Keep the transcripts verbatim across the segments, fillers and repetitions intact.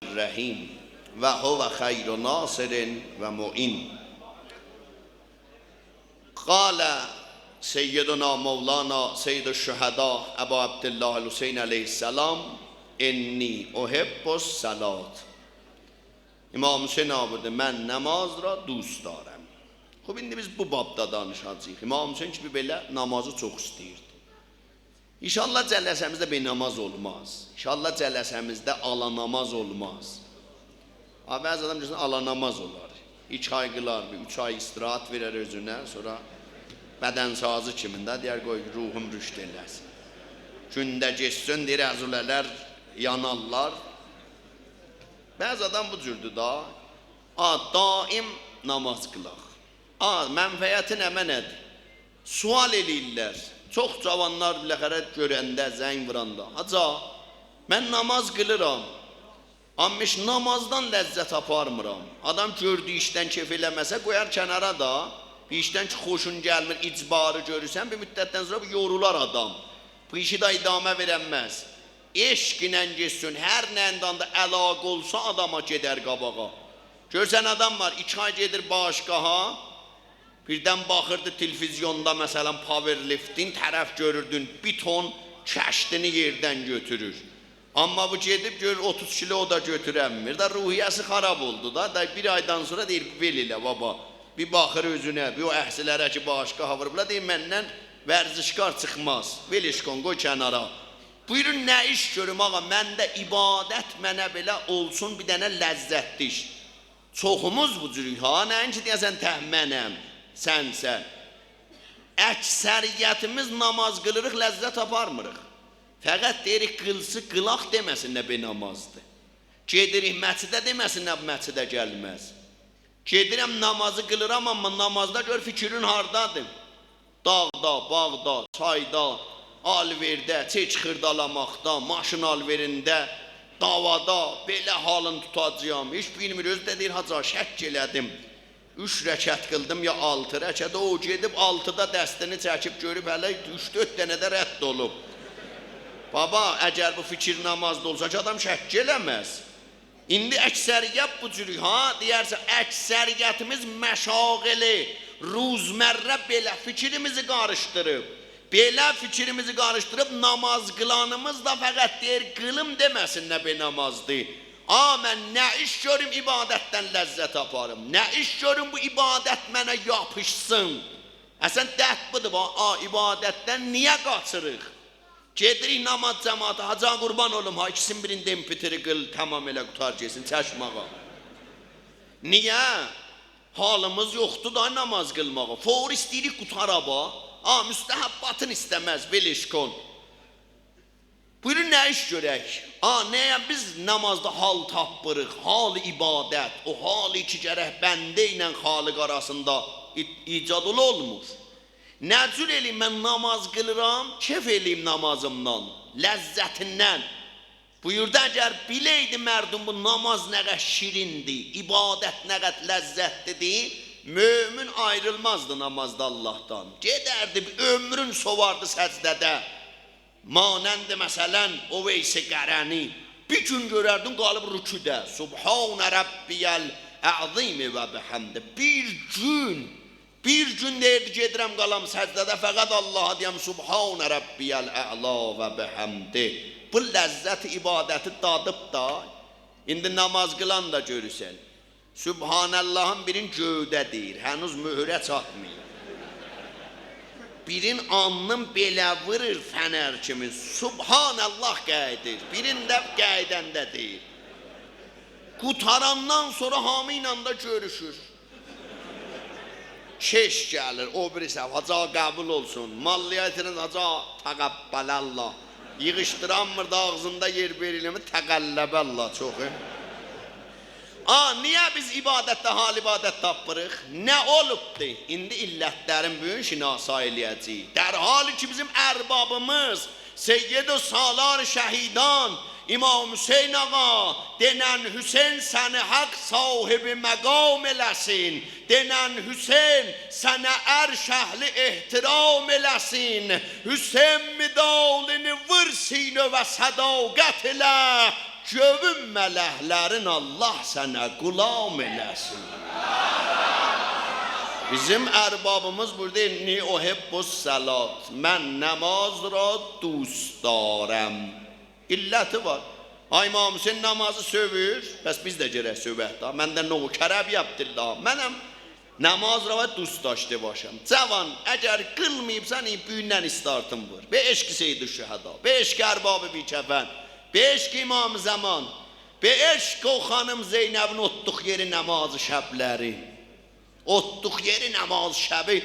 الرحیم و هو خیر ناصر و معین. قال سیدنا مولانا سید الشهدا ابا عبدالله الحسین علیه السلام: «انی احب الصلاة.» امام حسین آقا بویوردو: «من نماز را دوست دارم.» خوب، ایندی بیز بو بابدا دانیشاجاغیق. امام حسین کی بئله نمازی چوخ ایسته‌ییردی. ان‌شاءالله جلسه‌میزده بی‌نماز اولماز. ان‌شاءالله جلسه‌میزده آلانماز اولماز. ها، بعضی آدام گؤرورسن آلانماز اولار. ایکی آی قیلار، بیر اوچ آی استراحت وئرر اؤزونه، سونرا بدنسازی کیمین ده دئیر: «قوی روحوم رشد ائله‌سین.» گونده گئتسین، دئییر، عضله‌لر یانارلار. بعضی آدام بو جوردور دا. آ، دائم نماز قیلاق. آ، منفعتی نمنه‌دیر؟ سؤال ائله‌ییرلر. چوخ جاوانلار بالاخره گؤرنده، زنگ ووراندا: «حاجی، من نماز قیلیرام، آمما هئچ نمازدان لذت آپارمیرام.» آدام گؤردویو ایشدن کئف ائله‌مه‌سه، قویار کنارا دا. بیر ایشدن کی خوشون گلمیر، اجباری گؤرورسن، بیر مدتدن سونرا بو یورولار آدام. بو ایشی ده ادامه وئرنمز. عشق ایله گئتسین، هر نه‌یینده علاقه اولسا آداما، گئدر قاباغا. گؤرورسن آدام وار، ایکی آی گئدیر باشگاها، بیردن باخیردی تلویزیوندا، مثلا، powerlifting، طرف گؤروردون بیر تون کشتینی یئردن گؤتورور. آمما بو گئدیب گؤرور اوتوز کیلو او دا گؤتورنمیر. دا روحیه‌سی خراب اولدو دا. دا بیر آیدان سونرا دئییر: «ول ائله بابا.» بیر باخیر اؤزونه، بیر او عکسلره کی باشگاها ووروبلار، دئییر: «مندن ورزشکار چیخماز. ولش کن، قوی کنارا.» بویورون، نه ایش گؤروم آقا؟ منده عبادت منه بئله اولسون بیر دنه لذتلی ایش. چوخوموز بو جوروک ها، نه اینکی دئیه‌سن تک منم، سنسن. اکثریتیمیز نماز قیلیریق، لذت آپارمیریق. فقط دئییریک قیلسین، قیلاق دئمه‌سینلر بی‌نمازدیر. گئدیریک مسجده، دئمه‌سینلر بو مسجده گلمز. گئدیرم نمازی قیلیرام، آمما نمازدا گؤر فیکرین هاردادیر. داغدا، باغدا، چایدا، آلوئرده، چک خیردالاماقدا، ماشین آلوئرینده، دعوادا، بئله حالین توتاجاغام. هئچ بیلمیر، اؤزو ده دئییر: «حاجی، شک ائله‌دیم. اوچ رکعت قیلدیم یا آلتی رکعت.» او گئدیب آلتیدا دستینی چکیب گؤروب هله اوچ-دؤرد دنه ده رد اولوب. بابا، اگر بو فیکیر نمازدا اولسا کی، آدام شک ائله‌مز. ایندی اکثریت بو جوروک ها، دئیرسن، اکثریتیمیز مشاغل روزمره بئله فیکریمیزی قاریشدیریب. بئله فیکریمیزی قاریشدیریب، نماز قیلانیمیز دا فقط دئییر: «قیلیم دئمه‌سینلر بی‌نمازدیر.» آ، من نه ایش گؤروم عبادتدن لذت آپاریم؟ نه ایش گؤروم بو عبادت منه یاپیشسین؟ اصلا درد بودور، باخ، آ، عبادتدن نییه قاچیریق؟ گئدیریک نماز جماعته، حاجی قربان اولوم ها، ایکیسینین بیرین ده ام پی تری قیل، تمام ائله، قوتار گئتسین، چکمه آقا. نییه؟ حالیمیز یوخدور دا نماز قیلماغا. فوری ایسته‌ییریک قوتارا، باخ. آ، مستحباتین ایسته‌مز، ولش کن. بویورون، نه ایش گؤرک؟ آ، نییه بیز نمازدا حال تاپمیریق؟ حال عبادت، او حالی کی گرک بنده ایله خالق آراسیندا ای-، ایجاد اولا، اولمور. نه جور ائله‌ییم، من نماز قیلیرام، کئف ائله‌ییم نمازیمدان، لذتیندن. بویوردو، اگر بیلئیدی مردم بو نماز نه قدر شیریندیر، عبادت نه قدر لذتلیدیر، مؤمن آیریلمازدی نمازدا آللاهدان. گئدردی، بیر عؤمرون سوواردی سجده‌ده. مانند، مثلا، اویس قرنی. بیر گون گؤرردین قالیب رکوعدا: «سبحان ربی العظیم و بحمده.» بیر گون، بیر گون دئییردی: «گئدیرم قالام سجده‌ده، فقط آللاها دئیم سبحان ربی الاعلی و بحمده.» بو لذت عبادتی دادیب دا، ایندی نماز قیلان دا گؤرورسن، سبحان اللهین بیرین گؤیده دئییر، هنوز مهره چاتماییب. بیرین آلنین بئله وورور فنر کیمی، سبحان الله قاییدیر. بیرین ده قاییداندا دئییر. قوتاراندان سونرا هامی ایله ده گؤروشور. کئچ گلیر، او بیریسی: «حاجی آقا، قبول اولسون.» ماللایا دئییر: «حاجی آقا، تقبل الله.» ییغیشدیرانمیر دا، آغزیندا یئر وئریلمیر، تقلب الله چوخو. آ، نییه بیز عبادتده حال عبادت تاپمیریق؟ نه اولوبدو؟ ایندی علتلرین بو گون شناسایی ائله‌یه‌جه‌ییک. در حالی کی بیزیم اربابیمیز، سید و سالار شهیدان، امام حسین آقا، دئنن حسین سنی حق صاحب مقام ائله‌سین، دئنن حسین سنه عرش اهل احترام ائله‌سین، حسین مدالینی وور سینه‌وه صداقت ایله، گؤیون ملکلرین الله سنه غلام ائله‌سین. بیزیم اربابیمیز بویوردو: «إنی أحب الصلاة»، من نماز را دوست دارم. علتی وار. آی امام حسین نمازی سؤوور، پس بیز ده گرک سؤوک دا. من ده نوکر ابی عبدالله، منم نماز را باید دوست داشته باشم. جوان، اگر قیلماییبسان، این بوگوندن استارتین وور. به عشق سیدالشهدا، به عشق ارباب بی‌کفن، به عشق امام زمان، به عشق او خانیم زینبین اوتدوق یئری نماز شبلری. اوتدوق یئری نماز شبی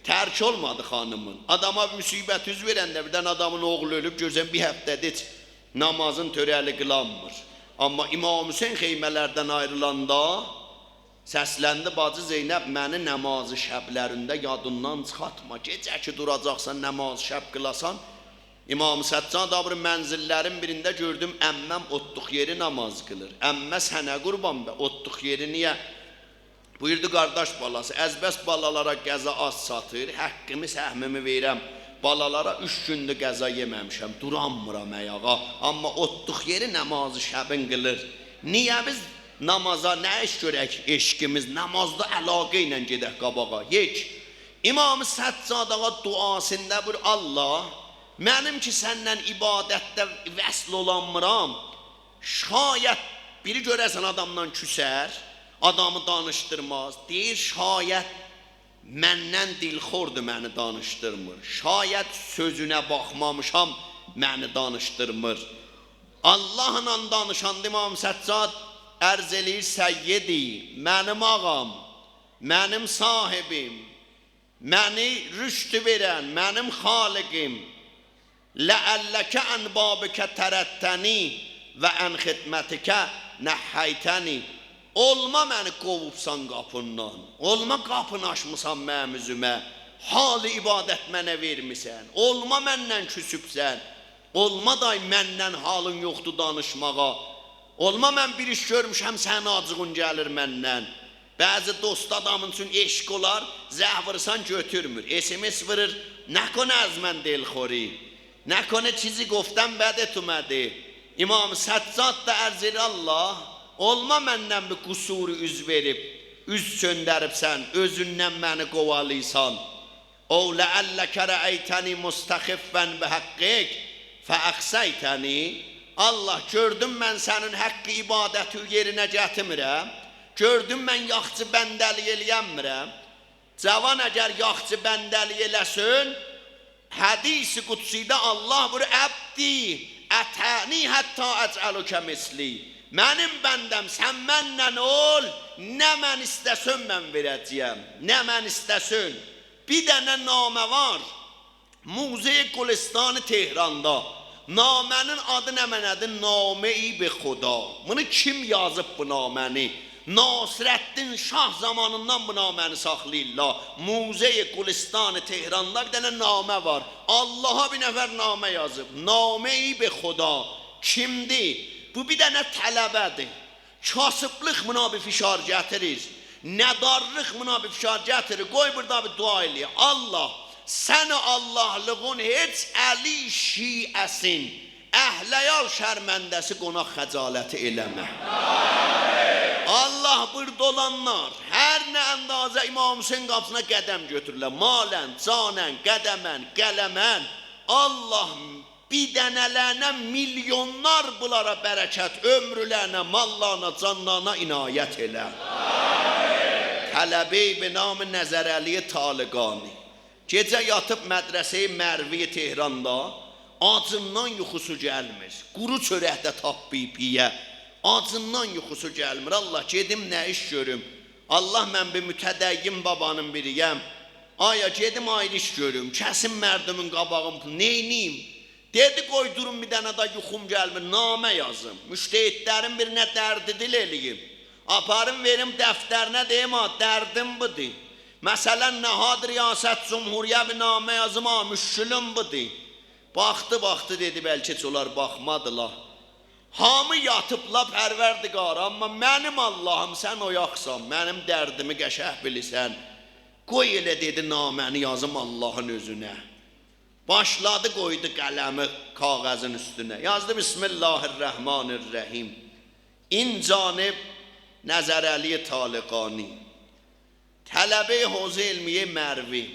ترک اولمادی خانیمین. آداما مصیبت اوز وئرنده، بیردن آدامین اوغلو اؤلوب، گؤرورسن بیر هفته‌دیر هئچ نمازین تؤره‌لی قیلانمیر. آمما امام حسین خیمه‌لردن آیریلاندا سسلندی: «باجی زینب، منی نماز شبلرینده یادیندان چیخارتما. گئجه کی دوراجاقسان، نماز شب قیلاسان.» امام سجاد آبر منزللرین بیرینده گؤردوم، عمه‌م اوتدوق یئری نماز قیلیر. عمه، سنه قوربان، به اوتدوق یئری نییه؟ بویوردو: «قارداش بالاسی، از بس بالالارا غذا آز چاتیر، حقّیمی، سهمیمی وئریرم بالالارا، اوچ گوندور غذا یئمه‌میشم، دورانمیرام آیاغا. آمما اوتدوق یئری نماز شبین قیلیر. نییه بیز نمازا، نه ایش گؤرک عشقیمیز، نمازدا علاقه ایله گئدک قاباغا؟» یک. امام سجاد آقا دعاسیندا بویورور: «الله، منیم کی سنن عبادتده وصل اولانمیرام، شاید»، بیری گؤره‌سن آدامدان کوسر، آدامی دانیشدیرماز. دئییر: «شاید مندن دلخوردور، منی دانیشدیرمیر. شاید سؤزونه باخمامیشام، منی دانیشدیرمیر.» اللهلا دانیشاندا امام سجاد عرض ائله‌ییر: «سیدی، منیم آقام، منیم صاحبیم، منی رشد وئرن، منیم خالقیم، لعلّک عن بابک طردتنی و عن خدمتک نحّیتنی.» اولما منی قووبسان قاپیندان، اولما قاپینی آچمیسان منیم اوزومه، حال عبادت منه وئرمیسن، اولما مندن کوسوبسن، اولما دای مندن حالین یوخدور دانیشماغا، اولما من بیر ایش گؤرموشم، سنین آجیغین گلیر مندن. بعضی دوست آدامین اوچون عشق اولار، زنگ وورسان گؤتورمور، اس‌ام‌اس وورور: «نکنه از من دلخوری، نکنه چیزی گفتم بدت اومده.» امام سجاد دا عرض ائدیر: «الله، اولما مندن بیر قصوری اوز وئریب، اوز چؤندریبسن، اؤزوندن منی قووالاییسان.» «أو لعلّک رأیتنی مستخفّا بحقّک فأقصیتنی.» الله، گؤردون من سنین حقّ عبادتی یئرینه گتیرمیرم؟ گؤردون من یاخچی بنده‌لیک ائلیه‌نمیرم؟ جوان اگر یاخچی بنده‌لیک ائله‌سین، حدیث قدسی‌ده الله بویورور: «عبدی، أطعنی حتی أجعلک مثلی.» منیم بنده‌م، سن منن اول، نه من ایسته‌سن من وئره‌جه‌یم، نه من ایسته‌سن. بیر دنه نامه وار، موزهٔ گلستان تهراندا. نامه‌نین آدی نمنه‌دیر؟ نامه‌ای به خدا. بونو کیم یازیب بو نامه‌نی؟ ناصرالدین شاه زامانیندان بو نامه‌نی ساخلاییرلار. موزهٔ گلستان تهراندا بیر دنه نامه وار. اللها بیر نفر نامه یازیب. نامه‌ای به خدا. کیمدیر؟ بو بیر دنه طلبه‌دیر. کاسیبلیق بونا بیر فشار گتیریر. ندارلیق بونا بیر فشار گتیریر. قوی بورادا بیر دعا ائله‌یه. الله، سن و اللهلیغین هئچ علی شیعه‌سین، اهل عیال شرمنده‌سی، قوناق خجالتی ائله‌مه. الله، بورادا اولانلار، هر نه اندازه امام حسین قاپیسینا قدم گؤتورورلر، مالاً، جاناً، قدماً، قلماً، الله، بیر دنه‌لرینه میلیونلار بونلارا برکت، عؤمورلرینه، ماللارینا، جانلارینا عنایت ائله. طلبه‌ای به نام نظرعلی طالقانی. گئجه یاتیب مدرسهٔ مروی تهراندا، آجیندان یوخوسو گلمیر. قورو چؤرک ده تاپماییب یئیه. آجیندان یوخوسو گلمیر. الله، گئدیم نه ایش گؤروم؟ الله، من بیر متدین بابانین بیری‌یم. آیا گئدیم آیری ایش گؤروم؟ کسیم مردمون قاباغین، نئینییم؟ دئدی: «قوی دوروم، بیر دنه ده یوخوم گلمیر، نامه یازیم. مجتهدلرین بیرینه درد دل ائله‌ییم. آپاریم وئریم دفترینه، دئییم: ها، دردیم بودور. مثلاً نهاد ریاست جمهوری‌یه بیر نامه یازیم، ها، مشکلیم بودور.» باخدی، باخدی، دئدی: «بلکه هئچ اونلار باخمادیلار. هامی یاتیبلار، پروردگارا، آمما منیم اللهیم، سن اویاقسان، منیم دردیمی قشنگ بیلیرسن. قوی ائله»، دئدی، «نامه‌نی یازیم اللهین اؤزونه.» باشلادی، قویدو قلمی کاغذین اوستونه. یازدی: «بسم الله الرحمن الرحیم.» این جانب نظرعلی طالقانی، طلبهٔ حوزهٔ علمیهٔ مروی.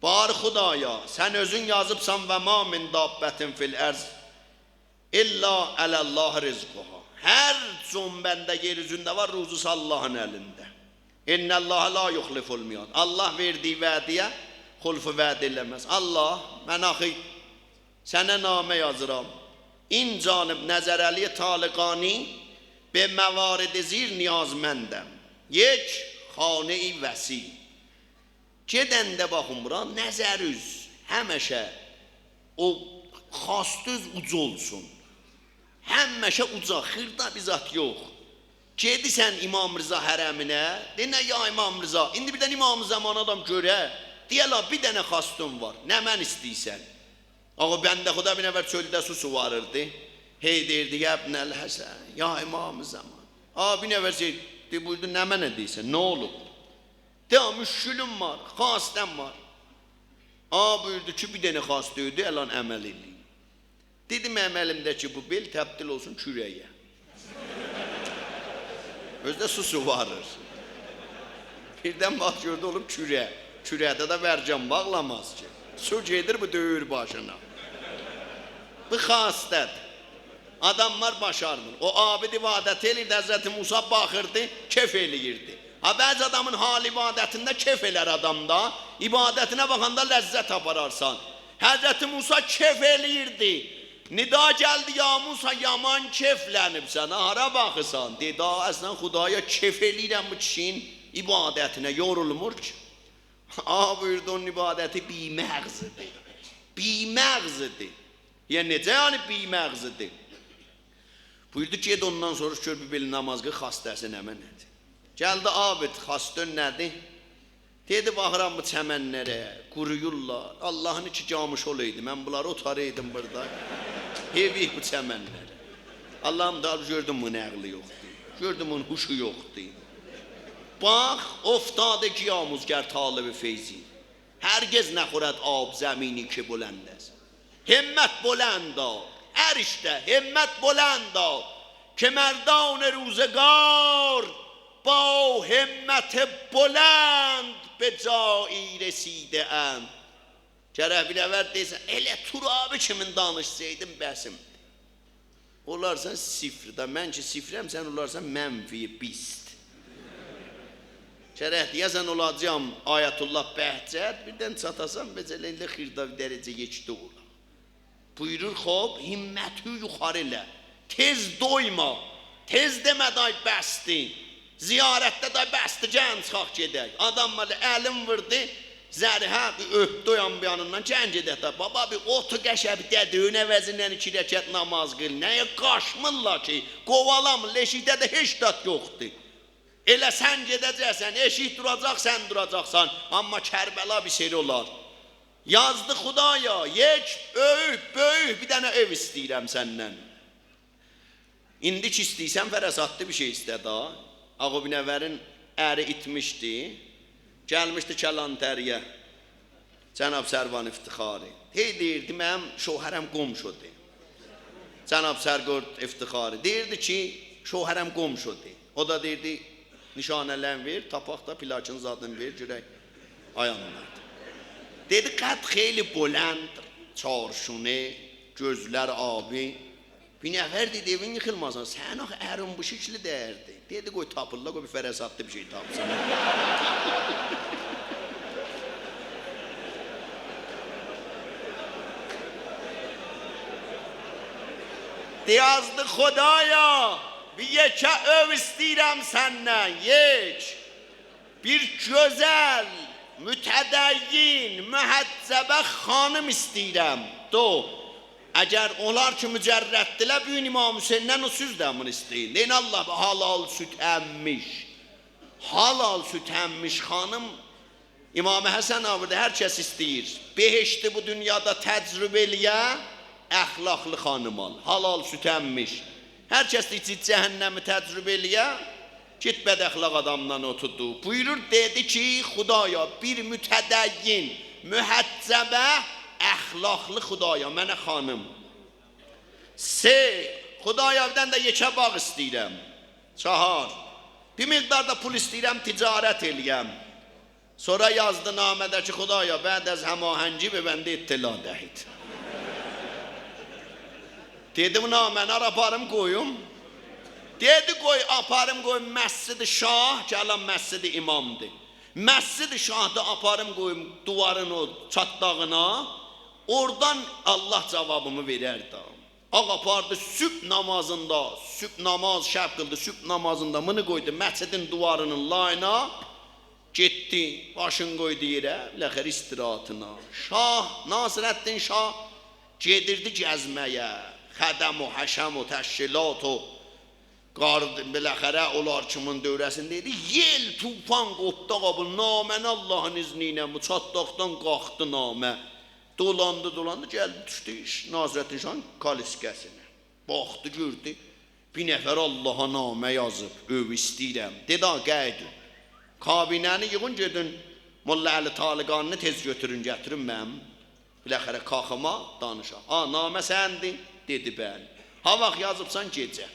بار خدایا، سن اؤزون یازیبسان: «و ما من دابة فی الارض الا علی الله رزقها.» هر جنبنده یئر اوزونده وار، روزوسو آللاهین الینده. «ان الله لا یخلف المیعاد.» آللاه وئردیگی وعده‌یه خلف وعده ائله‌مز. آللاه، من آخی سنه نامه یازیرام. این جانب نظرعلی طالقانی، به موارد زیر نیازمندم. یک، خانه‌ای وسیع. گئدنده باخین بورا، نظر اوز، همیشه او خواست اوز اوجا اولسون. همیشه اوجا، خیردا بیر زاد یوخ. گئدیسن امام رضا حرمینه، دئ: «نه یا امام رضا، ایندی بیر دنه امام زمان آدام گؤره، دئیه: لا، بیر دنه خواستیم وار، نمنه ایسته‌ییرسن؟» آقا، بنده خدا بیر نفر چؤلده سو سوواریردی. هی دئییردی: «یا ابن الحسن، یا امام زمان.» آقا، بیر نفر شئی دئ، بویوردو: «نمنه دئییرسن، نه اولوب؟» دئ: «مشکلیم وار، خواسته‌م وار.» آقا بویوردو کی: «بیر دنه خواست دئییردی، الان عمل ائله‌یین.» دئدی: «منیم الیمده‌کی بو بئل تبدیل اولسون کوره‌یه.» اؤزو ده سو سوواریر. بیردن باخ گؤردو، اولوب کوره. کوره‌ده ده ورجان باغلاماز کی. سو گئدیر، بو دؤیور باشینا. بو خواسته‌دیر. آداملار باشارمیر. او عابد عبادت ائله‌ییردی، حضرت موسی باخیردی، کئف ائله‌ییردی. ها، بعضی آدامین حال عبادتینده کئف ائلر آدام دا، عبادتینه باخاندا لذت آپارارسان. حضرت موسی کئف ائله‌ییردی. ندا گلدی: «یا موسی، یامان کئفلنیبسن، هارا باخیرسان؟» دئدی: «آ، اصلاً خدایا کئف ائله‌ییرم بو کیشی‌نین عبادتینه، یورولمور کی.» آ، بویوردو: «اونون عبادتی بی‌مغزدیر. بی‌مغزدیر.» «یا نئجه یعنی بی‌مغزدیر؟» بویوردو: «گئت اوندان سوروش، گؤر بیر بئله نماز قیل، خواسته‌سی نمنه‌دیر.» گلدی: «عابد، خواستین نه‌دیر؟» دئدی: «باخیرام بو چمنلره، قورویورلار. آللاهین ایکی گامیشی اولایدی، من بونلاری اوتارایدیم بورادا. حیف بو چمنلره. آللاهیم دا، گؤردوم بونون عقلی یوخدور. گؤردوم بونون هوشو یوخدور. باخ، افتاده گی آموزگر طالب فیضی. هرگز نخورد آب زمینی که بلند است. همت بلند دار، عرش ده، همت بلند دار، که مردان روزگار با همت بلند به جایی رسیده‌اند.» گرک بیر نفر دئسه: «ائله ترابی کیمین دانیشسایدین بسیمدیر. اولارسان صفر ده، من کی صفرم، سن اولارسان منفی بیست.» گرک دئیه‌سن: «اولاجاغام آیت‌الله بهجت»، بیردن چاتاسان، مثلاً، ائله خیردا بیر درجه یئکده اولا. بویورور: «خوب، همتی یوخاری ائله. تئز دویما. تئز دئمه دای بسدیر. زیارتده دای بسدیر، گلین چیخاق گئدک.» آدام وار، الین ووردو زرهه، بیر اؤپدو او یان بو یانیندان، «گلین گئدک دا. بابا، بیر اوتور قشه، بیر دده‌نین عوضیندن ایکی رکعت نماز قیل. نییه قاچمیرلار کی؟ قووالامیر، ائشیکده ده هئچ زاد یوخدور. ائله سن گئده‌جکسن، ائشیک دوراجاق، سن دوراجاقسان. آمما کربلا بیر شئی اولار.» یازدی: «خدایا، یک بؤیوک، بؤیوک بیر دنه ائو ایسته‌ییرم سندن.» ایندی کی ایسته‌ییرسن، فراساتلی بیر شئی ایسته دا. آقا، بیر نفرین اری ایتمیشدی. گلمیشدی کلانتری‌یه، جناب سروان افتخاری. هی دئییردی: «منیم شوهرم گم شده.» جناب سروان افتخاری دئییردی کی: «شوهرم گم شده.» او دا دئییردی: «نشانه‌لرین وئر، تاپاق دا، پلاکین زادین وئر، گؤرک آیانلار.» دئدی: «قد خیلی بلند، چارشونه، گؤزلر آبی.» بیر نفر دئدی: «ائوین ییخیلماسین، سنین آخی ارین بو شکلی دئییردی.» دئدی: «قوی تاپیرلار، قوی بیر فراساتلی بیر شئی تاپسین.» دئ یازدی: «خدایا، بیر یئکه ائو ایسته‌ییرم سندن، یک. بیر گؤزل، متدین، محجبه خانیم ایسته‌ییرم، دو. اگر اونلار کی مجرددیرلر، بو گون امام حسیندن او سوز ده بونو ایسته‌یین. دئیین: آللاه، حلال سود اممیش. حلال سود اممیش خانیم.» امام حسن آقا بویوردو: «هر کس ایسته‌ییر بهشتی بو دونیادا تجربه ائله‌یه، اخلاقلی خانیم آل. حلال سود اممیش. هر کس ایسته‌ییر جهنمی تجربه ائله‌یه، گئت بداخلاق آدامنان اوتور.» بویورور، دئدی کی: «خدایا، بیر متدین، محجبه، اخلاقلی خدایا، منه خانیم. سه، خدایا، بیر دنه ده یئکه باغ ایسته‌ییرم. چهار، بیر مقدار دا پول ایسته‌ییرم، تجارت ائله‌یم. سونرا یازدی نامه‌ده کی، خدایا، بعد از هماهنگی به بنده اطلاع دهید. دئدی، بو نامه‌نی هارا آپاریم قویوم؟ دئدی، قوی آپاریم قویوم مسجد شاه، کی الان مسجد امامدیر. مسجد شاهدا آپاریم قویوم دیوارین او چاتداغینا. اورادان الله جوابیمی وئرر ده. آقا آپاردی صبح نامازیندا، صبح ناماز شب قیلدی، صبح نامازیندا مونو قویدو مسجدین دیوارینین لایینا، گئتدی، باشینی قویدو یئره، بالاخره استراحتینا. شاه، ناصرالدین شاه گئدیردی گزمه‌یه، خدم و حشم و تشکیلات و گارد، بالاخره اونلار کیمین دؤوره‌سینده ایدی. یئل، طوفان قوپدو، آقا، بو نامه‌نی اللهین اذنی ایله بو چاتداغدان قالخدی نامه. دولاندی، دولاندی، گلدی، دوشدو ایش-، ناصرالدین شاهین کالسکه‌سینه. باخدی، گؤردو، بیر نفر اللها نامه یازیب، ائو ایسته‌ییرم. دئدی، آقا، قاییدین. کابینه‌نی ییغین، گئدین، ملا علی طالقانی‌نی تئز گؤتورون، گتیرین منیم بالاخره کاخیما دانیشاق. آ، نامه سنیندیر؟ دئدی، بلی. ها واخت یازیبسان؟ گئجه.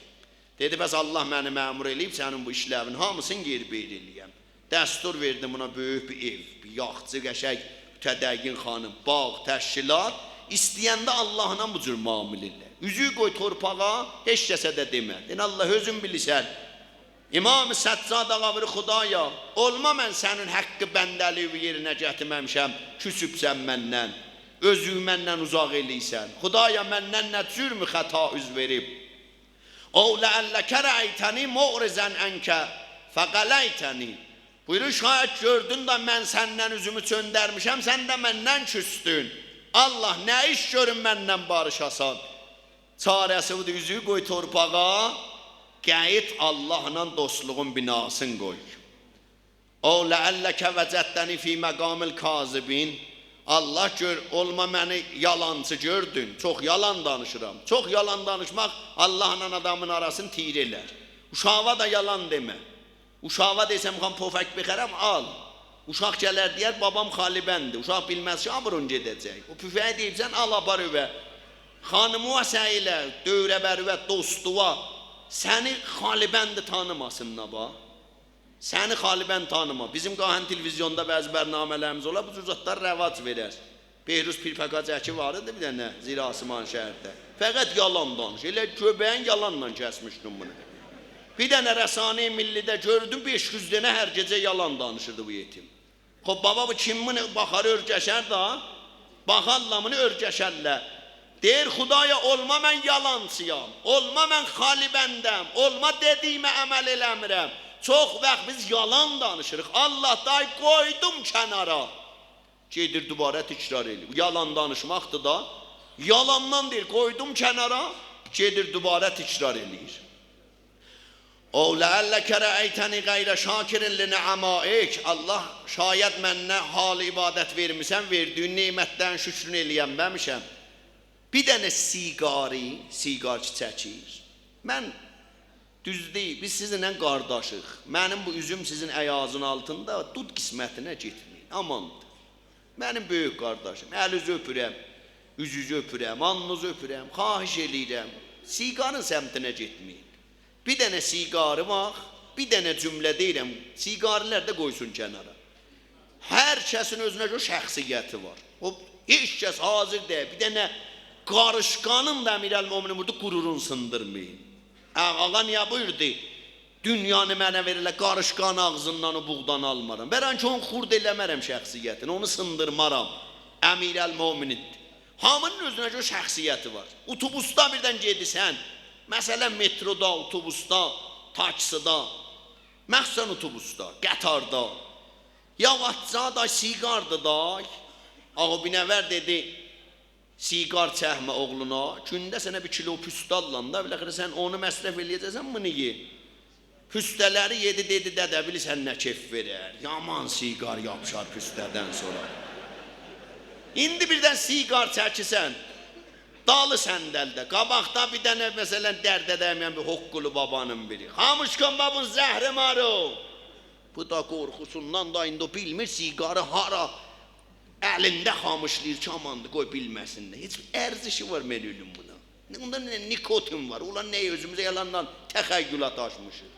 دئدی، بس الله منی مأمور ائله‌ییب سنین بو ایشلرین هامیسینی یئربه‌یئر ائله‌یم. دستور وئردی بونا بؤیوک بیر ائو، بیر یاخچی، قشنگ، متدین خانیم، باغ، تشکیلات. ایسته‌ینده اللهلا بو جور معامله ائله. اوزویو قوی تورپاغا، هئچ کسه ده دئمه. دئنه، الله، اؤزون بیلیرسن. امام سجاد آقا بویورور، خدایا، اولما من سنین حق بنده‌لیگی یئرینه گتیرمه‌میشم، کوسوبسن مندن، اؤزووو مندن اوزاق ائله‌ییرسن. خدایا، مندن نه جرم و خطا اوز وئریب؟ «أو لعلك رأيتني معرضا عنك فقليتني.» بویورور، شاید گؤردون ده من سندن اوزومو چؤندرمیشم، سن ده مندن کوسدون. الله، نه ایش گؤروم مندن باریشاسان؟ چاره‌سی بودور، اوزویو قوی تورپاغا، قاییت اللهلا دوستلوغون بناسینی قوی. «أو لعلك وجدتني في مقام الكاذبين.» الله، گؤر، اولما منی یالانچی گؤردون. چوخ یالان دانیشیرام. چوخ یالان دانیشماق اللهلا آدامین آراسینی تیره ائلر. اوشاغا دا یالان دئمه. اوشاغا دئسن، می‌خوام پفک بخرم، آل. اوشاق گلر دئیر، بابام خالی‌بنددیر. اوشاق بیلمز کی، آبرون گئده‌جک. او پفکی دئییبسن، آل، آپار ائوه. خانیمووا سعی ائله، دؤوره‌بریوه، دوستووا. سنی خالی‌بند تانیماسین، نابا. سنی خالی‌بند تانیما. بیزیم گاهاً تلویزیوندا بعضی برنامه‌لریمیز اولار، بو جور زادلار رواج وئرر. بهروز پیرپاکاجکی وار ایدی بیر دنه، زیر آسمان شهرده. فقط یالان دانیشیر. ائله گؤبه‌یین یالانلا کسمیشدیم بونو. بیر دنه رسانه‌ی ملی‌ده گؤردوم، بئش یوز دنه هر گئجه یالان دانیشیردی بو یئتیم. خوب، بابا، بو کیم بونو باخار، اؤرگشر دا؟ باخارلار بونو، اؤرگشرلر. دئییر، خدایا، اولما من یالانچی‌یام، اولما من خالی‌بندم، اولما دئدیگیمه عمل ائله‌میرم. چوخ واخت بیز یالان دانیشیریق. الله، دای قویدوم کنارا. گئدیر دوباره تکرار ائله‌ییر. یالان دانیشماقدیر دا. یالاندان دئییر، قویدوم کنارا، گئدیر دوباره تکرار ائله‌ییر. «أو لعلك رأيتني غير شاكر لنعمائك.» الله، شاید منه حال عبادت وئرمیسن، وئردیگین نعمتلرین شکرونو ائله‌ینمه‌میشم. بیر دنه سیگاری، سیگار کی چکیر. من، دوزدور، بیز سیزینله قارداشیق. منیم بو اوزوم سیزین ایاغینیزین آلتیندا، دود قسمتینه گئتمه‌یین. آماندیر. منیم بؤیوک قارداشیم، الیزی اؤپورم، اوزوزو اؤپورم، آلنیزی اؤپورم، خواهش ائله‌ییرم، سیگارین سمتینه گئتمه‌یین. بیر دنه سیگاری وار، بیر دنه جمله دئییرم، سیگاری‌لر ده قویسون کنارا. هر کسین اؤزونه گؤره شخصیتی وار. او، هئچ کس حاضر دئییل بیر دنه قاریشقانین دا، امیرالمؤمنین بویوردو، غرورون سیندیرمایین. آ، آقا نییه بویوردو؟ دونیانی منه وئره‌لر، قاریشقانین آغزیندان او بوغدانی آلمارام. برانکی اونو خرد ائله‌مرم شخصیتینی، اونو سیندیرمارام. امیرالمؤمنین. هامی‌نین اؤزونه گؤره شخصیتی وار. اتوبوسدا بیردن گئدیرسن، مثلا، مترودا، اتوبوسدا، تاکسیدا، مخصوصا اتوبوسدا، قطاردا. یاواشجا دا سیگاردی دا. آقا بیر نفر دئدی، سیگار چکمه اوغلونا، گونده سنه بیر کیلو پوسته آلیرام دا، بالاخره سن اونو مصرف ائله‌یه‌جکسن، بونو یئ. پوسته‌لری یئدی، دئدی، دده، بیلیرسن نه کئف وئرر؟ یامان سیگار یاپیشار پوسته‌دن سونرا. ایندی بیردن سیگار چکیرسن، دالی صندلده، قاباقدا بیر دنه، مثلا، درده دیمه‌ین بیر حقه‌لی بابانین بیری. خاموش کن بابون، زهرمار او. بو دا قورخوسوندان دا ایندی او بیلمیر سیگاری هارا الینده خامیشلاییر کی، آماندیر، قوی بیلمه‌سینلر. هئچ ارزشی وار من اؤلوم بونا؟ نه، اوندا نه نیکوتین وار؟ اولان نه، اؤزوموزه یالاندان تخیلات آچمیشیق.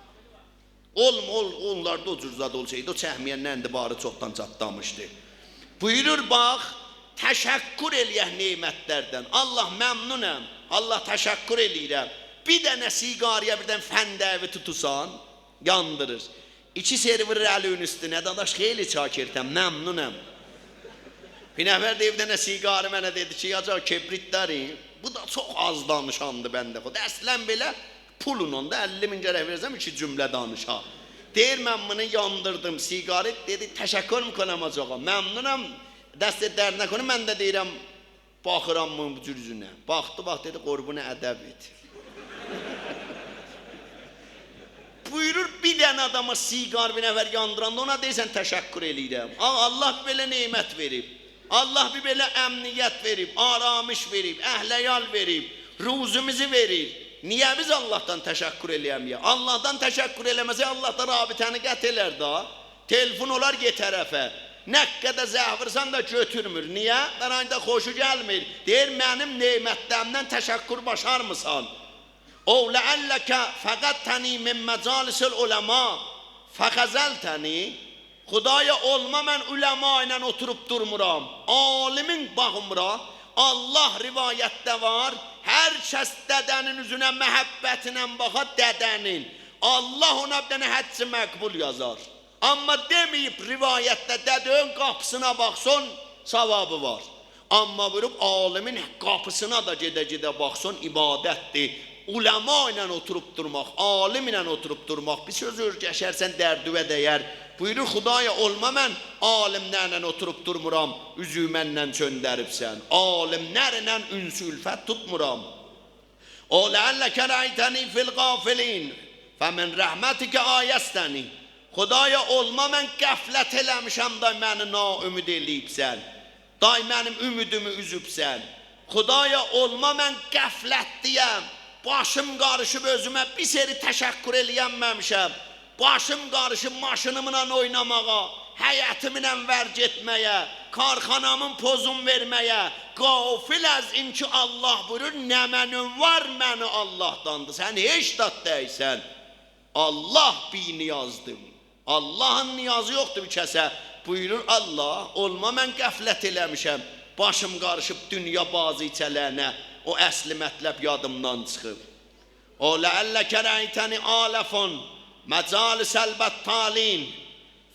اولم-، اول-، اونلاردا او جور زاد اولسایدی، او چکمه‌ینلرین ده باری چوخدان چاتلامیشدی. بویورور، باخ، تشکر ائله‌یک نعمتلردن. الله، ممنونم. الله، تشکر ائله‌ییرم. بیر دنه سیگاری‌یا بیردن فنده‌وی توتورسان، یاندیریر. ایکی سری وورور الین اوستونه، داداش، خیلی چاکرتم، ممنونم. بیر نفر دئییب، بیر دنه سیگاری منه دئدی کی، «حاج آقا، کبریت دارین؟» بو دا چوخ آز دانیشاندی بنده خدا. اصلاً بئله پولون اوندا، اللی مین گرک وئره‌سم، ایکی جمله دانیشا. دئییر، من بونو یاندیردیم، سیگاری. دئدی، «تشکر می‌کنم حاج آقا، ممنونم، دستت درد نکنه.» من ده دئییرم، باخیرام بونون بو جور اوزونه. باخدی، باخ، دئدی، «قربون ادبت.» بویورور، بیر دنه آداما سیگار بیر نفر یاندیراندا اونا دئییرسن، «تشکر ائله‌ییرم.» آ، الله بیر بئله نعمت وئریب. الله بیر بئله امنیت وئریب، آرامش وئریب، اهل عیال وئریب، روزیمیزی وئریر. نییه بیز اللهدان تشکر ائله‌یه‌مه‌یک؟ اللهدان تشکر ائله‌مه‌سک، الله دا رابطه‌نی قطع ائلر دا. تلفن اولار یئکه طرفه. نه قدر زنگ وورسان دا گؤتورمور. نییه؟ برای اینکه خوشو گلمیر. دئییر، منیم نعمتلریمدن تشکر باشارمیسان. «أو لعلك فقدتني من مجالس العلماء فخذلتني.» خدایا، اولما من علما ایله اوتوروب دورمورام. عالمین، باخین بورا، الله، روایتده وار، هر کس دده‌نین اوزونه محبتینن باخا، دده‌نین، الله اونا بیر دنه حج مقبول یازار. آمما دئمه‌ییب روایتده دده‌نین قاپیسینا باخسین، ثوابی وار. آمما بویوروب عالمین قاپیسینا دا گئده-گئده باخسین، عبادتدیر. علما ایله اوتوروب دورماق، عالم ایله اوتوروب دورماق، بیر سؤز اؤرگشرسن، دردیوه دیر. بویورور، خدایا، اولما من عالملرله اوتوروب دورمورام، اوزووو مندن چؤندریبسن. عالملرله انس و الفت توتمورام. «أو لعلك رأيتني في الغافلين فمن رحمتك آيستني.» خدایا، اولما من غفلت ائله‌میشم، دای منی ناامید ائله‌ییبسن. دای منیم امیدیمی اوزوبسن. خدایا، اولما من غفلتده‌یم، باشیم قاریشیب، اؤزومه بیر سری تشکر ائله‌ینمه‌میشم. باشیم قاریشیب ماشینیملا اویناماغا، حیطیمله ور گئتمه‌یه، کارخانامین پوزون وئرمه‌یه. غافل از این که الله بویورور، نمنه‌ن وار منی اللهداندیر. سن هئچ زاد دئییلسن. الله بی‌نیازدیر. اللهین نیازی یوخدور بیر کسه. بویورور الله، اولما من غفلت ائله‌میشم، باشیم قاریشیب دونیا بازیچه‌لرینه، او اصلی مطلب یادیمدان چیخیب. «أو لعلك رأيتني آلف مجالس البطالين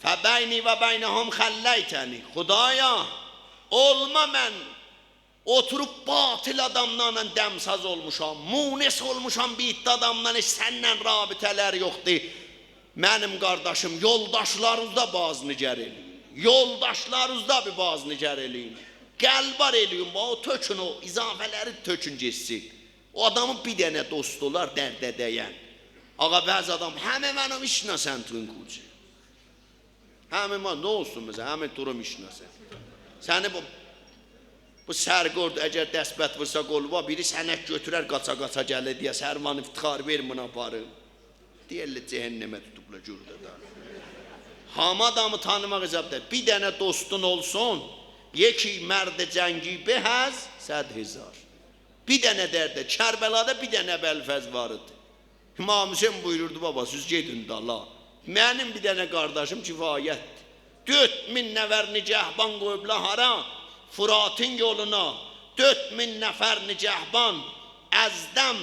فبيني وبينهم خليتني.» خدایا، اولما من اوتوروب باطل آداملارلا دمساز اولموشام، مونس اولموشام، بیر عده آداملا هئچ سنن رابطه‌لری یوخدور. منیم قارداشیم، یولداشلارینیزدا بازنگر ائله‌یین. یولداشلارینیزدا بیر بازنگر ائله‌یین. قلبار ائله‌یین، باخ، او تؤکون، او اضافه‌لری تؤکون گئتسین. او آدامین بیر دنه دوستو اولار، درده دَین. آقا، بعضی آدام، «همه منو می‌شناسن تو این کوچه.» همه ما، نه اولسون مثلا، همه تو رو می‌شناسن. سنی بو، بو سرگرد اگر دستبند وورسا قولووا، بیری سند گؤتورر، قاچا-قاچا گلیر دئیه، «سروان افتخار، وئر بونو آپاریم.» دئیرلر، «جهنمه توتوبلار، گؤر ده دا.» هامی آدامی تانیماق حسابدا. بیر دنه دوستون اولسون، «یکی مرد جنگی به از صد هزار.» بیر دنه درده، کربلادا بیر دنه ابوالفضل وار ایدی. امام حسین بویوروردو، «بابا، سیز گئدین دالا. منیم بیر دنه قارداشیم کفایتدیر.» دؤرد مین نفر نگهبان قویوبلار هارا؟ فراتین یولونا. دؤرد مین نفر نگهبان، از دم،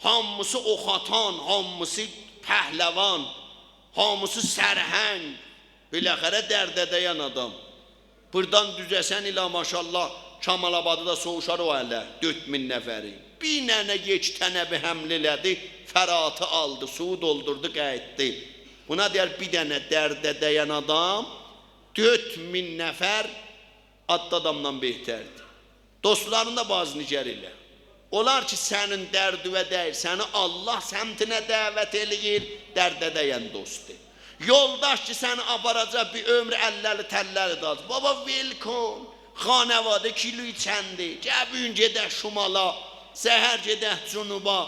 هامیسی اوخ آتان، هامیسی پهلوان، هامیسی سرهنگ. بالاخره درده دَین آدام. بوردان دوزه‌سن ائله ماشاءالله، کمال‌آبادی دا سوووشار او اله، دؤرد مین نفری. بیر دنه، یئک تنه بیر حمله ائله‌دی، فراتی آلدی، سویو دولدوردو، قاییتدی. بونا دئیر بیر دنه درده دَین آدام، دؤرد مین نفر عادی آدامدان بهتردیر. دوستلارینی دا بازنگر ائله. اولار کی، سنین دردیوه دَییر، سنی الله سمتینه دعوت ائله‌ییر، درده دَین دوستدور. یولداش کی، سنی آپاراجاق بیر عؤمور الله‌لی تله‌لی داز. بابا، ول کن. خانواده کیلو ایچندی. گل بو گون گئدک شمالا، سحر گئدک جنوبا.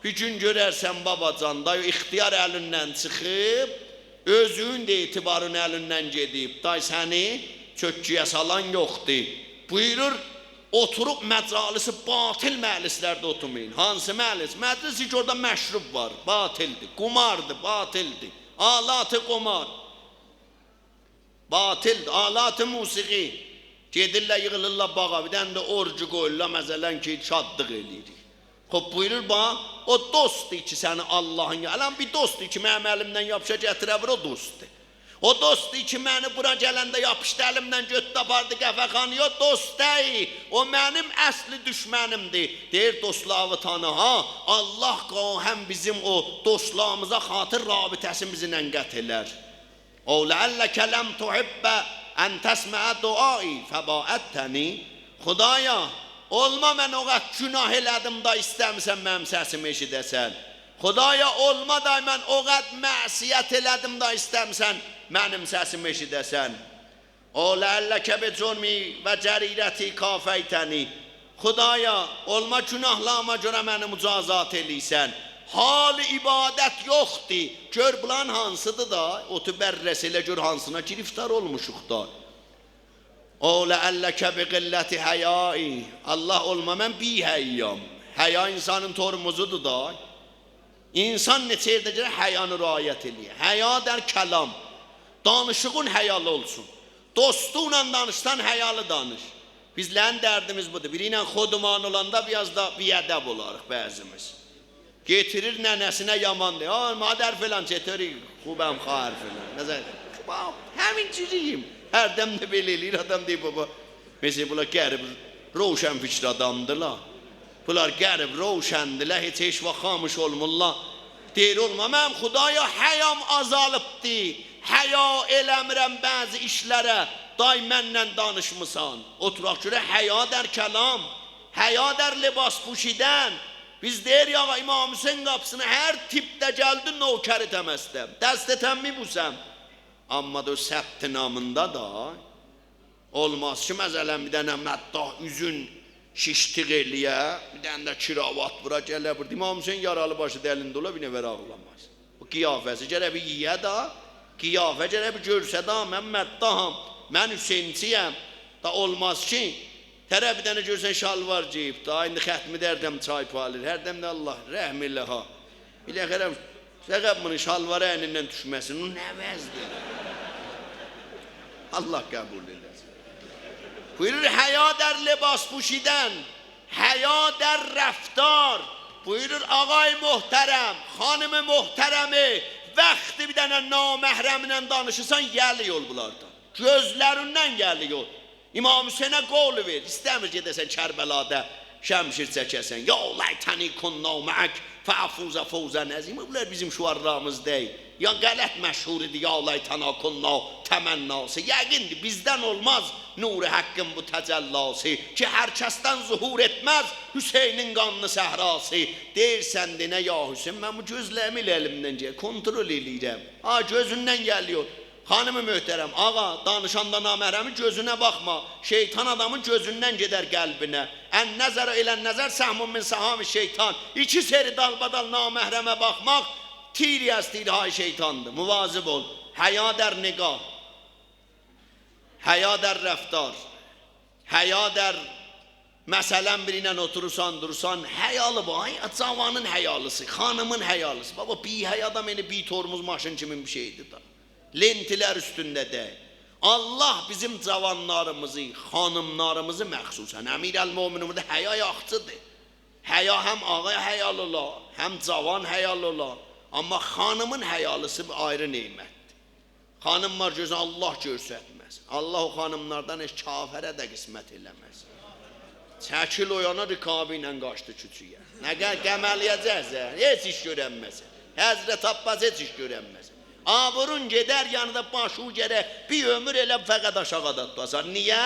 بیر گون گؤررسن، باباجان، دای او اختیار الیندن چیخیب، اؤزونون ده اعتبارین الیندن گئدیب. دای سنی چؤککویه سالان یوخدور. بویورور، اوتوروب مجالس باطل مجلس‌لرده اوتورمایین. هانسی مجلس؟ مجلسی کی، اورادا مشروب وار، باطلدیر. قماردیر، باطلدیر. آلات قمار، باطلدیر. آلات موسیقی. گئدیرلر، ییغیلیرلار باغا، بیر دنه ده اورگی قویورلار، مثلا کی، شادلیق ائله‌ییریک. خوب، بویورور، باخ، او دوستدور کی، سنی آللاهین یا-، الان بیر دوستدور کی، منیم الیمدن یاپیشا گتیره بیلیر، او دوستدور. او دوستدور کی، منی بورا گلنده یاپیشدی الیمدن، گؤتدو آپاردی قهوه‌خانایا، او دوست دئییل. او منیم اصلی دشمنیمدیر. دئییر، دوستلاریوی تانی ها. آللاه گاهاً بیزیم او دوستلاریمیزا خاطر رابطه‌سینی بیزیمله قطع ائلر. «أو لعلك لم تحب أن تسمع دعائي فباعدتني». خدایا، اولما من او قدر گناه ائله‌دیم دا ایسته‌میرسن منیم سسیمی ائشیده‌سن. خدایا، اولما دا من او قدر معصیت ائله‌دیم دا ایسته‌میرسن منیم سسیمی ائشیده‌سن. «أو لعلك بجرمي وجريرتي كافيتني». خدایا، اولما گناهلاریما گؤره منی مجازات ائله‌ییرسن. حال عبادت یوخدور. گؤر بولارین هانسیدیر دا، اوتو بررسی ائله، گؤر هانسینا گرفتار اولموشوق دا. «أو لعلك بقلة حيائي». آللاه، اولما من بی‌حیایام. حیا انسانین ترمزودور دا. انسان نئچه یئرده گرک حیانی رعایت ائله‌یه. حیا در کلام. دانیشیغین حیالی اولسون. دوستونلا دانیشسان، حیالی دانیش. بیزلرین دردیمیز بودور. بیری ایله خودمان اولاندا بیر آز دا بی‌ادب اولاریق بعضیمیز. گتیریر ننه‌سینه یامان دئییر. «آ، مادر فلان، چطوری؟ خوبم، خواهر فلان.» نظر، باخ، همین جورییم. هردن ده بئله ائله‌ییر، آدام دئییر، بابا، مثلا، بونلار غریب، روشنفکر آدامدیلار. بونلار غریب، روشندیلر، هئچ، هئچ واخت خاموش اولمورلار. دئییر، اولما، منیم خدایا حیام آزالیبدی. حیا ائله‌میرم بعضی ایشلره، دای منله دانیشمیسان. اوتوراق گؤرک، حیا در کلام، حیا در لباس پوشیدن. بیز دئییریک، آقا، امام حسین قاپیسینا هر تیپده گلدی، نوکری تمستم، دستتم می‌بوسم. اما دا او ثبت نامیندا دا اولماز کی، مثلا، بیر دنه مداح اوزون شیشتیق ائله‌یه، بیر دنه ده کراوات وورا، گله بورادا. امام حسین یارالی باشی دا الینده اولا، بیر نفر آغلاماز. بو قیافه‌سی گرک بیر یئیه دا، قیافه گرک بیر گؤرسده، من مداحام، من حسینچی‌یم. دا اولماز کی، طرف بیر دنه گؤرسن شالوار گئییب، دا ایندی ختمی دردم چای پالیر. هردن ده آللاه رحم ائله ها. بالاخره، فقط بونون شالواری اینیندن دوشمه‌سین. او نه وضعدیر؟ آللاه قبول ائله‌سین. بویورور، حیا در لباس پوشیدن، حیا در رفتار. بویورور، آقای محترم، خانم محترمه، وقتی بیر دنه نامحرمله دانیشیرسان، یل یول بولاردان. گؤزلریندن یل یول. امام حسینه قول وئر، ایسته‌میر گئده‌سن کربلادا شمشیر چکه‌سن. «يا ليتني كنا معك فأفوز فوزا عظيما». بونلار بیزیم شعارلاریمیز دئییل. یا غلط مشهور ایدی، «يا ليتنا كنا تمناسی». یقیندیر، بیزدن اولماز نور حقین بو تجلاسی، کی هر کسدن ظهور ائتمز حسینین قانلی صحراسی. دئییرسن، دئنه، یا حسین، من بو گؤزلریمی ائله الیمدن گلیر، کنترل ائله‌ییرم. ها، گؤزوندن گلیر. خانم محترم، آقا، دانیشاندا نامحرمین گؤزونه باخما. شیطان آدامین گؤزوندن گئدر قلبینه. «النظر إلى النظر سهم من سهام الشيطان». ایکی سری دالبادال نامحرمه باخماق تیری از تیرهای شیطاندیر. مواظب اول. حیا در نگاه، حیا در رفتار، حیا در، مثلا، بیری ایله اوتورورسان، دورورسان، حیالی بو، آی، جاوانین حیالیسی، خانیمین حیالیسی. بابا، بی‌حیا آدام ائله بی‌ترمز ماشین کیمین بیر شئیدیر دا. لنت‌لر اوستونده دئییل. آللاه بیزیم جاوانلاریمیزی، خانیملاریمیزی مخصوصا، امیرالمؤمنین بویوردو، حیا یاخشیدیر. حیا هم آقا حیالی اولا، هم جاوان حیالی اولا. اما خانیمین حیالیسی بیر آیری نعمتدیر. خانیم وار، گؤزون آللاه گؤرستمه‌سین. آللاه او خانیملاردان هئچ کافره ده قسمت ائله‌مه‌سین. چکیل او یانا، رکابی ایله قاچدی کوچه‌یه. نه قه-، قمه‌لیه‌جکسن، هئچ ایش گؤرنمه‌سن. حضرت عباس هئچ ایش گؤرنمه‌سن. آبرون گئدر، یعنی ده باشی گرک بیر عؤمور ائله فقط آشاغیدا توتاسان. نییه؟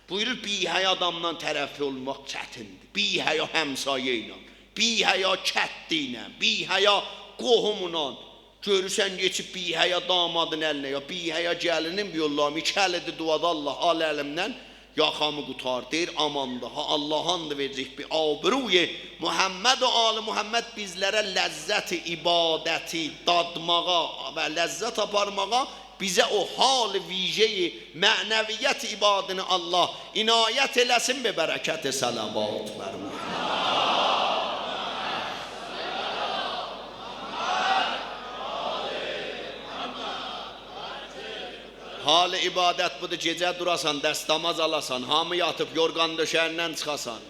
بویورور، بی‌حیا آداملا طرف اولماق چتیندیر. بی‌حیا همسایه ایله، بی‌حیا کتلی ایله، بی‌حیا قوهوملا. گؤرورسن، کئچیب بی‌حیا دامادین الینه، یا بی‌حیا گلینین، بیر یوللام، ایکی الی ده دعادا، آللاه، آل الیمدن، یاخامی قوتار. دئییر، آماندی ها، آللاها آند وئره‌جک، بیر آبروی محمد و آل محمد بیزلره لذت عبادتی دادماغا و لذت آپارماغا بیزه او حال ویژه‌ی معنویت عبادینی الله عنایت ائله‌سین، به برکت صلوات بر محمد. حال عبادت بودور، گئجه دوراسان، دستماز آلاسان، هامی یاتیب، یورغان دؤشه‌ییندن چیخاسان.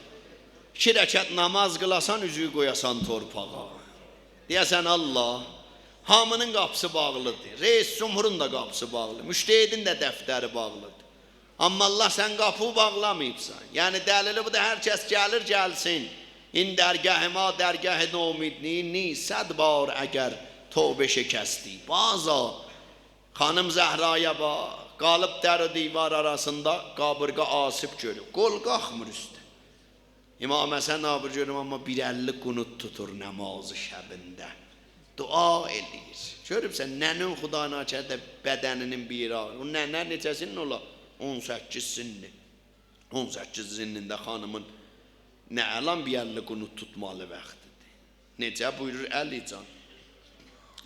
ایکی رکعت نماز قیلاسان، اوزووو قویاسان تورپاغا. دئیه‌سن: «الله، هامی‌نین قاپیسی باغلیدیر. رئیس جمهورون دا قاپیسی باغلی، مجتهدین ده دفتری باغلیدیر. آمما الله، سن قاپینی باغلاماییبسان.» یعنی دلیلی بودور، هر کس گلیر گلسین. این درگاه ما درگاه نومیدی نیست، صد بار اگر توبه شکستی بازآ. خانیم زهرایا باخ، قالیب در و دیوار آراسیندا، قابیرغا آسیب گؤروب، قول قالخمیر اوسته. امام حسن آبی گؤروم، آمما بیر اللی قنوت توتور نماز شبینده. دعا ائله‌ییر. گؤروبسن، ننه‌ن خداناکرده بدنینین بیر یئری آغریر. او ننه نئچه‌سینین اولا؟ اون سککیز سنّی. اون سککیز سنّینده خانیمین نه الان بیر اللی قنوت توتمالی واختیدیر؟ نئجه بویورور علی جان؟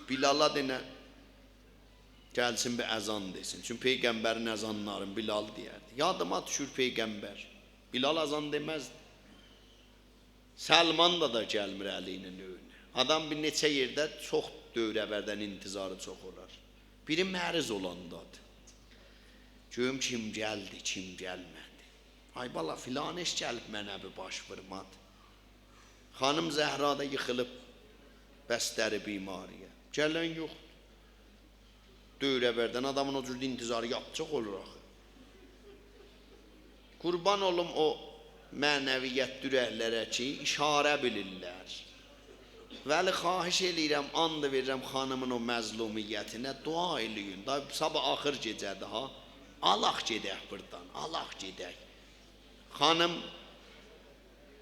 بیلالا دئنه، گلسین بیر اذان دئسین. چونکی پیغمبرین اذانلارینی بیلال دئیردی. یادیما دوشور پیغمبر. بیلال اذان دئمزدی. سلمان دا، دا گلمیر علی‌نین ائوینه. آدام بیر نئچه یئرده چوخ دؤوره‌وردن انتظاری چوخ اولار. بیری مریض اولاندادیر. گؤروم کیم گلدی، کیم گلمه‌دی. «آی بالا، فلان کس گلیب منه بیر باش وورمادی.» خانیم زهرا دا ییخیلیب بستر بیماری‌یه. گلن یوخدور. دؤوره‌وردن آدامین او جور انتظاری یاپجاق اولور آخی. قوربان اولوم او معنویتلی اورکلره کی، اشاره بیلیرلر. ولی خواهش ائله‌ییرم، آند وئریرم خانیمین او مظلومیتینه، دعا ائله‌یین. دا صاباح آخیر گئجه‌دیر ها. آلاق گئدک بوردان، آلاق گئدک. خانیم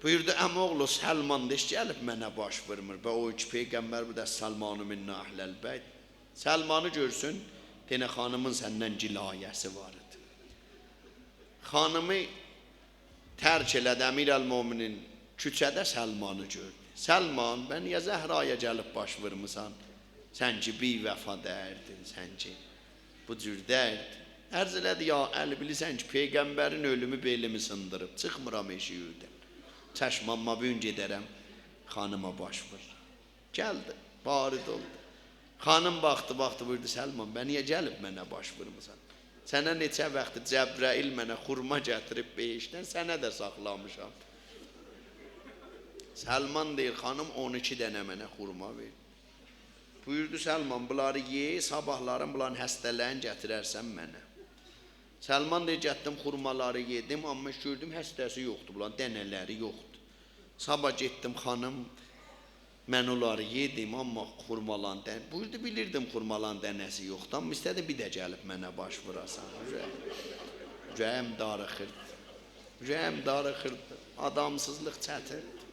بویوردو: «عم‌اوغلو، سلمان دا هئچ گلیب منه باش وورمور. به او کی پیغمبر بویوردو: السلمان منا اهل البیت. سلمانی گؤرسون، دئنه خانیمین سندن گلایه‌سی وار ایدی.» خانیمی ترک ائله‌دی امیرالمؤمنین، کوچه‌ده سلمانی گؤردو. «سلمان، به نییه زهرایا گلیب باش وورموسان؟ سن کی بی‌وفا دئیردین، سن کی بو جور دئیردین.» عرض ائله‌دی: «یا علی، بیلیرسن کی پیغمبرین اؤلومو بئلیمی سیندیریب، چیخمیرام ائشیکدن. چشم، آمما بو گون گئده‌رم، خانیما باش وورورام.» گلدی، وارد اولدو. خانیم باخدی، باخدی، بویوردو: «سلمان، به نییه گلیب منه باش وورموسان؟ سنه نئچه واختدیر جبرئیل منه خورما گتیریب بهشتدن، سنه ده ساخلامیشام.» سلمان دئییر: «خانیم اون ایکی دنه منه خورما وئردی. بویوردو: سلمان، بونلاری یئ، صاباحلارین بونلارین هسته‌لرینی گتیررسن منه.» سلمان دئییر: «گئتدیم خورمالاری یئدیم، آمما هئچ گؤردوم هسته‌سی یوخدور، بونلارین دنه‌لری یوخدور. صاباح گئتدیم، خانیم من اونلاری یئدیم، آمما خورمالارین دن-، بویوردو، بیلیردیم خورمالارین دنه‌سی یوخدور، آمما ایسته‌دیم بیر ده گلیب منه باش ووراسان.» اوره‌ییم، اوره‌ییم داریخیردی. اوره‌ییم داریخیردی. آدامسیزلیق چتیندیر.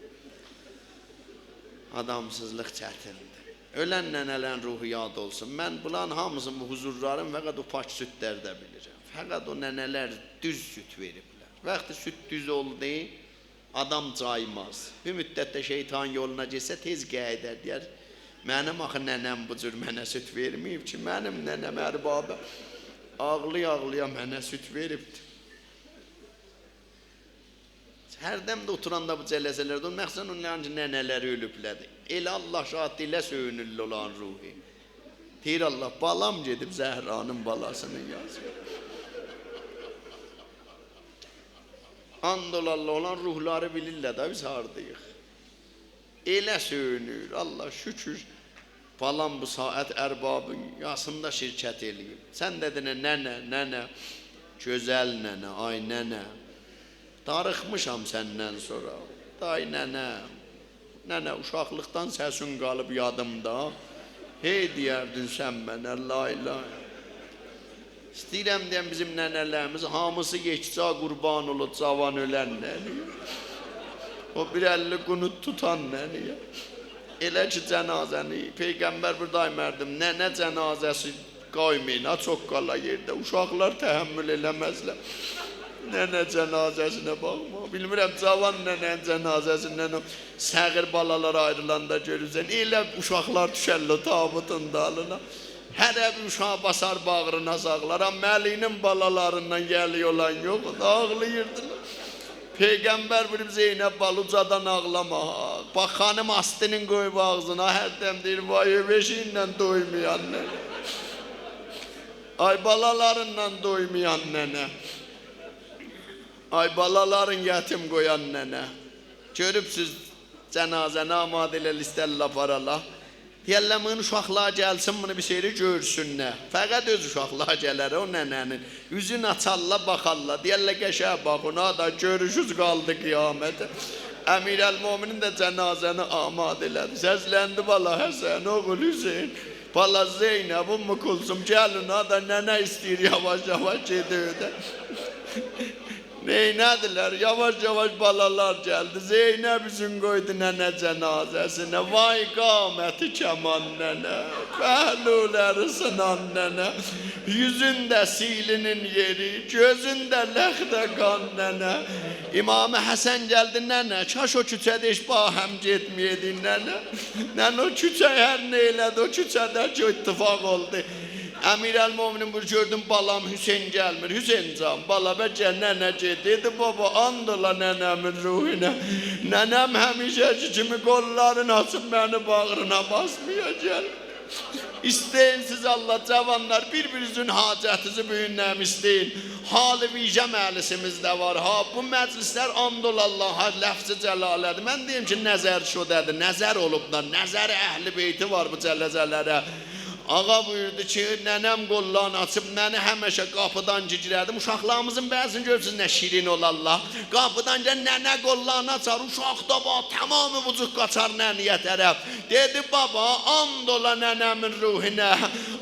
آدامسیزلیق چتیندیر. اؤلن ننه‌لرین روحو یاد اولسون. من بونلارین هامیسینی، بو حضورلارین فقط او پاک سودلرده بیلیرم. فقط او ننه‌لر دوز سود وئریبلر. وقتی سود دوز اولدو، آدام جایماز. بیر مدت ده شیطان یولونا گئتسه، تئز قاییدار، دئیر: «منیم آخی ننه‌م بو جور منه سود وئرمه‌ییب کی، منیم ننه‌م اربابی آغلایا-آغلایا منه سود وئریبدی.» هردن ده اوتوراندا بو جلسه‌لرده، مخصوصاً اونلارین کی ننه‌لری اؤلوبلر، ائله الله شاهددیر، ائله سؤیونورلر اولارین روحو. دئییر: «الله، بالام گئدیب زهرانین بالاسینین یازینا.» آند اولا الله، اولارین روحلاری بیلیرلر ده بیز هارداییق. ائله سؤیونور: «الله، شکر، بالام بو ساعت اربابین یاسیندا شرکت ائله‌ییب.» سن ده دئنه: «ننه، ننه، گؤزل ننه، آی ننه، داریخمیشام سندن سونرا. آی ننه، ننه، اوشاقلیقدان سسین قالیب یادیمدا. هئی دئیردین سن منه لای لای.» ایسته‌ییرم دئیم، بیزیم ننه‌لریمیز هامیسی یکجا قوربان اولوب جاوان اؤلن ننه‌یه. او بیر اللی قنوت توتان ننه‌یه. ائله کی جنازه‌نی، پیغمبر بویوردو: «آی مردم، ننه جنازه‌سی قویمایین ها چوخ قالا یئرده. اوشاقلار تحمل ائله‌مزلر.» ننه جنازه‌سینه باخماق. بیلمیرم، جاوان ننه‌نین جنازه‌سیندن او صغیر بالالار آیریلاندا گؤرورسن، ائله اوشاقلار دوشرلر او تابوتون دالینا. هره بیر اوشاغی باسار باغرینا ساغلار. آمما علی‌نین بالالاریندان گلیک اولان یوخ، آغلاییردیلار. پیغمبر بویوروب: «زینب بالا، اوجادان آغلاما ها.» باخ، خانیم آستینین قویوب آغزینا، هردن دئییر: «وای، ائو ائشیگینن دویمایان ننه. آی، بالالاریندان دویمایان ننه. آی، بالالارین یتیم قویان ننه.» گؤروبسوز، جنازه‌نی آماده ائله‌ییرلر، ایسترلر آپارالار. دئیرلر: «بونون اوشاقلاری گلسین، بونو بیر شئی گؤرسونلر.» فقط اؤز اوشاقلاری گلر او ننه‌نین. اوزونو آچارلار، باخارلار. دئیرلر: «قشنگ باخ اونا دا، گؤروشوز قالدی قیامته.» امیرالمؤمنین ده جنازه‌نی آماده ائله‌دی. سسلندی: «بالا حسن، اوغول حسین، بالا زینب، ام‌کلثوم، گلین ها دا، ننه ایسته‌ییر یاواش-یاواش گئده ائودن.» نئینه‌دیلر؟ یاواش-یاواش بالالار گلدی. زینب اوزون قویدو ننه جنازه‌سینه. وای قامتی کمان ننه، پهلولری سینان ننه، یوزونده سیلی‌نین یئری، گؤزونده لخته قان ننه. امام حسن گلدی: «ننه، کاش او کوچه‌ده هئچ باهم گئتمه‌یه‌یدین ننه.» ننه، او کوچه هر نه ائله‌دی، او کوچه‌ده کی اتفاق اولدو. امیرالمؤمنین بویورور: «گؤردوم بالام حسین گلمیر. حسین جان، بالا، بلکه ننه گئدیب؟» دئدی: «بابا، آند اولا ننه‌مین روحونا، ننه‌م همیشه‌کی کیمی قوللارینی آچیب منی باغرینا باسمایا گلیر. ایسته‌یین سیز الله، جاوانلار، بیر-بیرینیزین حاجتینیزی بو گون نمنه ایسته‌یین. حال ویژه مجلسیمیز ده وار ها. بو مجلسلر، آند اولا اللها، لفظ جلاله‌دیر. من دئییم کی نظرشده‌دیر، نظر اولوب دا، نظر اهل بیتی وار بو جلسه‌لره.» آقا بویوردو کی ننه‌م قوللارینی آچیب، منی همیشه قاپیدان گیرردیم. اوشاقلاریمیزین بعضی‌سینی گؤرورسوز نه شیرین اولارلار. قاپیدان گیرر، ننه قوللارینی آچار، اوشاق دا وار، تمام وجود قاچار ننه‌یه طرف. دئدی: «بابا، آند اولا ننه‌مین روحونا،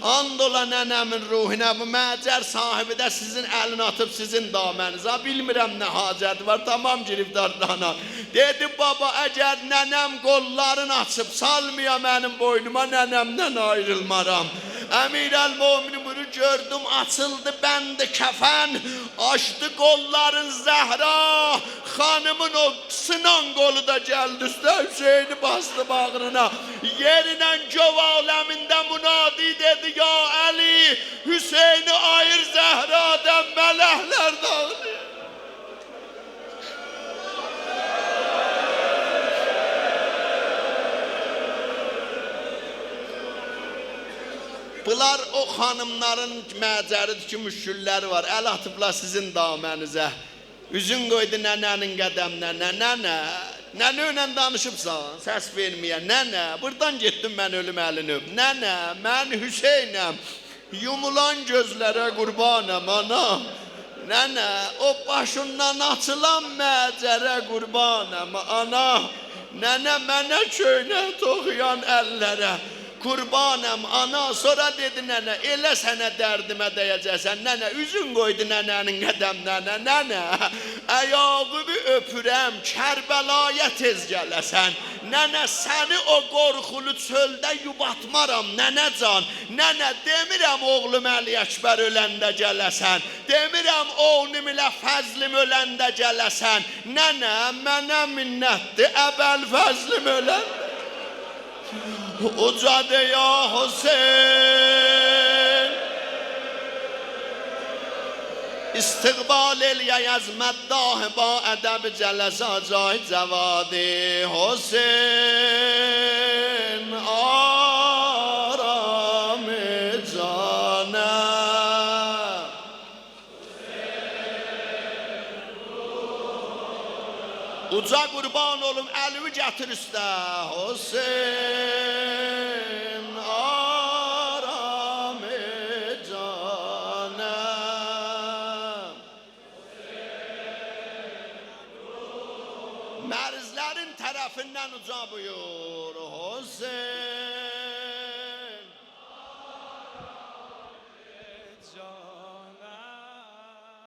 آند اولا ننه‌مین روحونا، بو معجر صاحبی ده سیزین الینی آتیب سیزین دامنیزه. بیلمیرم نه حاجتی وار، تمام گرفتاردی آنان.» دئدی: «بابا، اگر ننه‌م قوللارینی آچیب سالمایا منیم بوینوما، ننه‌مدن آیریلمارام.» امیرالمؤمنین بویورور: گؤردوم آچیلدی بند کفن، آچدی قوللارین زهرا، خانیمین او سینان قولو دا گلدی اوسته، حسینی باسدی باغرینا. یئرینن گؤو عالمینده منادی دئدی: «یا علی، حسینی آییر زهرادان، ملکلر داغلیر.» بونلار او خانیملارین معجری‌دیر کی مشکل‌لری وار. ال آتیبلار سیزین دامنیزه. اوزون قویدو ننه‌نین قدمینه. ننه، ننه، ننه، اؤنن دانیشیبسان، سس وئرمه‌یه. ننه، بورادان گئتدین، من اؤلوم الینی اؤپ. ننه، من حسینم. یومولان گؤزلره قوربانام، آنا. ننه، او باشیندان آچیلان معجره قوربانام، آنا. ننه، منه کؤینک توخویان اللره قوربانام، آنا. سونرا دئدی: ننه، ائله سنه دردیمه دیه‌جکسن؟ ننه، اوزون قویدو ننه‌نین قدمینه. ننه، آیاغینی اؤپورم، کربلایا تئز گله‌سن. ننه، سنی او قورخولو چؤلده یوباتمارام، ننه جان. ننه، دئمیرم اوغلوم علی‌اکبر اؤلنده گله‌سن، دئمیرم اوغلوم ایله فضلیم اؤلنده گله‌سن. ننه، منه منتدیر، ابوالفضلیم اؤلنده. اوجا دئ یا حسین، استقبال ائله‌یک از مداح با ادب جلسه جای جوادی. حسین، آرام جانم. اوجا قوربان اولوم، الیوی گتیر اوسته. حسین، آرام جانم. مریضلرین طرفیندن اوجا بویور: حسین.